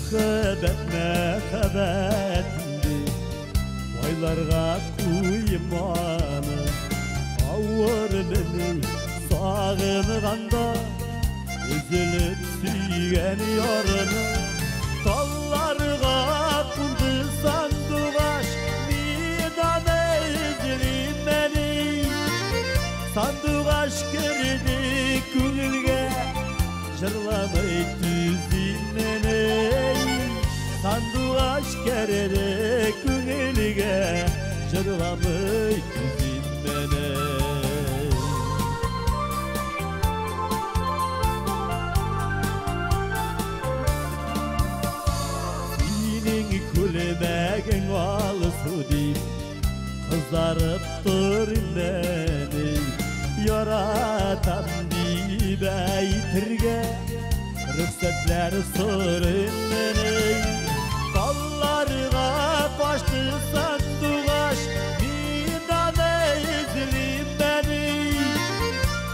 Мәхәббәт, мәхәббәт инде, байларга куйманы. Авыр мине сагынганда, өзелеп сөйгән ярны. Талларга кунды сандугач, мин аны эзлим әле. Сандугач керде күңелгә, җырламый түзим. Сандугач керде күңелгә, җырламый түзим. Синең күлмәгең алсу дип, кызарып торыйм әле. Яратам дип әйтергә рөхсәтләр сорыйм әле. Талларга качты сандугач, мин аны эзлим әле.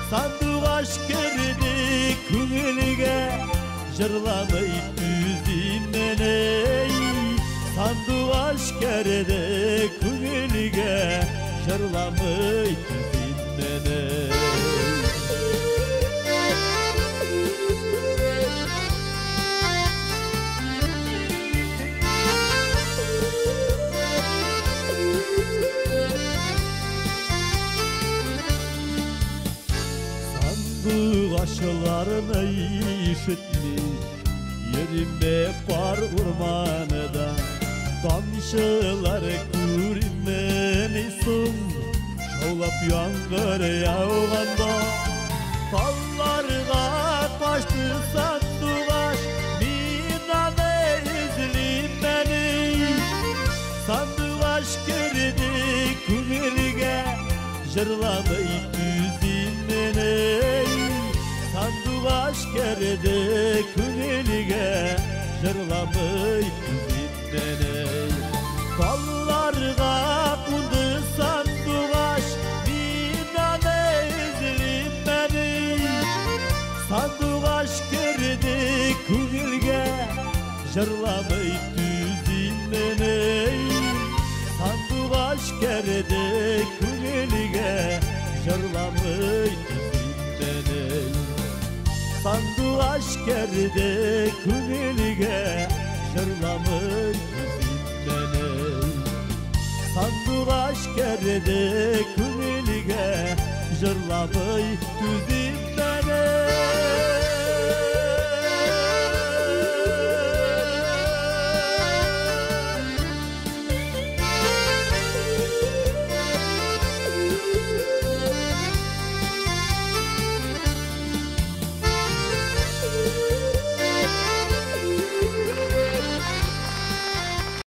Сандугач керде күңелгә, җырламый түзим әле. Сандугач керде күңелгә, җырламый түзим әле. Сандугачларны ишетми, йөриме кар урманында. Тамчылар күренмени соң, шаулап яңгыр яуганда. Талларга качты сандугач, мин аны эзлим әле. Сандугач керде күңелгә, җырламый түзим әле. Сандугач керде күңелгә, җырламый түзим әле. Талларга кунды сандугач, мин аны эзлим әле. Сандугач керде күңелгә, җырламый түзим әле. Сандугач керде күңелгә, җырламый түзим әле. Сандугач керде күңелгә, җырламый түзим әле. Сандугач керде күңелгә, җырламый түзим.